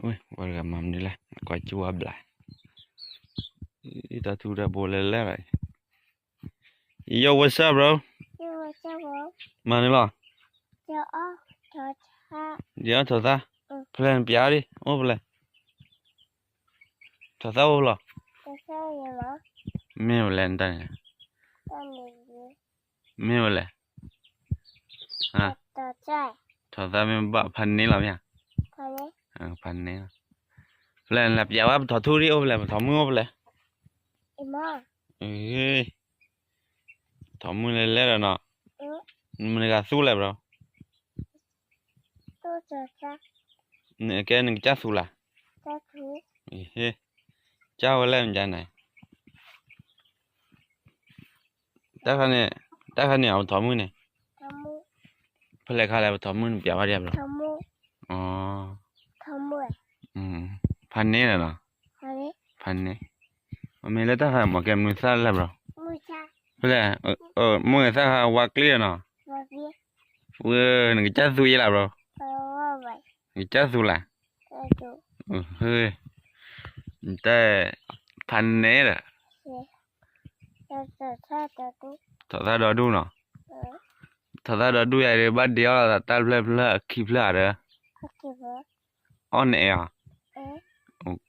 ဝဲတဂၤမၤမနုၤလဲၣ်, ကွၢ်ကၠူဝါဘျး, တၢ်ထူတၢ်ဘိလဲၤလဲၣ်လီၤ. Yo, what's up, bro? မၤန့ၣ်လီၤ. ယအီၣ်ထီၣ်သၣ်, ဖဲလဲၣ်နပျးအီၤဒံး, အိၣ်ဖဲလဲၣ်, ထီၣ်သၣ်အိၣ်ဖဲလဲၣ်, မ့ၢ်ဝဲလဲၣ်နတၢ်န့ၣ်, မ့ၢ်ဝဲလဲၣ်, ထီၣ်သၣ်မ့ၢ်ဘၣ်ဖးန့ၢ်လီၤမ့ၢ်ဧါ, ဖးန့ၢ်လီၤ, ဖဲလဲၣ်နပျးဝဲပထီၣ်ထူဒံးအိၣ်ဖဲလဲၣ်, ပထီၣ်မုၢ်အိၣ်ဖဲလဲၣ်, ပထီၣ်မုၢ်လဲၤလဲၣ်ဒီးနီၤ, မနုၤဂၤသူလဲၣ် bro, ကဲနကစၢ်သူလၢ်, ကၢ်ဝဲလဲၣ်မ့ၢ်န့ၣ်, တၢ်ခါန့ၣ်, တၢ်ခါန့ၣ်အပထီၣ်မုၢ်န့ၣ်, ဖဲလဲၣ်ခါလဲၣ်ပထီၣ်မုၢ်နပျးဝဲဒံး bro, ဖးန့ၢ်လီၤနီၤ, ဖးန့ၢ်, မ့ၢ်လၢတၢ်ခါမ့ၢ်ကဲမနုၤသၣ်လဲၣ် bro, ဖဲလဲၣ်, မ့ၢ်သၣ်ခါဝါကျ့ၣ်နီၤ, ဝဲနကစၢ်သူယဲလၢ် bro, နကစၢ်သူလၢ်, တၢ်ဖးန့ၢ်ဒီး, ထီၣ်သၣ်ဒီဒူၣ်နီၤ, ထီၣ်သၣ်ဒီဒူၣ်ယၤဒီး ဘၣ်ဒ့အီၣ်လီၤသးတၢ်ဖျၢၣ်ဖျၢၣ်အခံဖျၢၣ်ဧါဒီး, အီၣ်န့ၣ်အီၤ,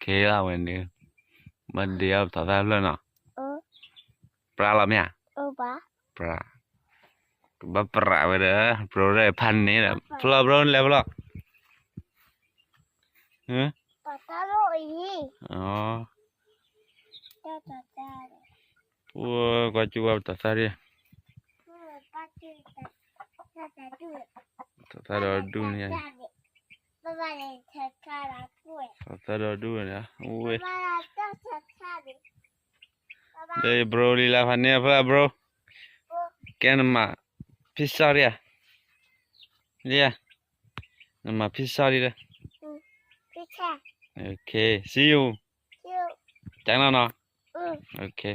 လၢဝဲန့ၣ်, ဘၣ်ဒ့အီၣ်ပထီၣ်သၣ်ဖျၢၣ်နီၤ, ပြးလီၤမ့ၢ်ဧါ, ပြး, ကဘၣ်ပြးဝဲဒီး bro ဒီးဖးန့ၢ်ဒီး ဖျီ bro နလဲၤဖျီ ပှၤကွၢ်ကၠူဝါပထီၣ်သၣ်ဒံး, ထီၣ်သၣ်ဒီဒူၣ်န့ၣ်, ထီၣ်သၣ်ဒီဒူၣ်န့ၣ်, ဝဲ, ဒီး bro လံလၢဖးန့ၢ်ဖျၢၣ် bro, ကဲနမၤဖံစၢ်ဒံးဧါ, လံဧါ, နမၤဖံစၢ်ဒံးလၢ, okay, see you, ကၠီနီၤနီၤ, okay.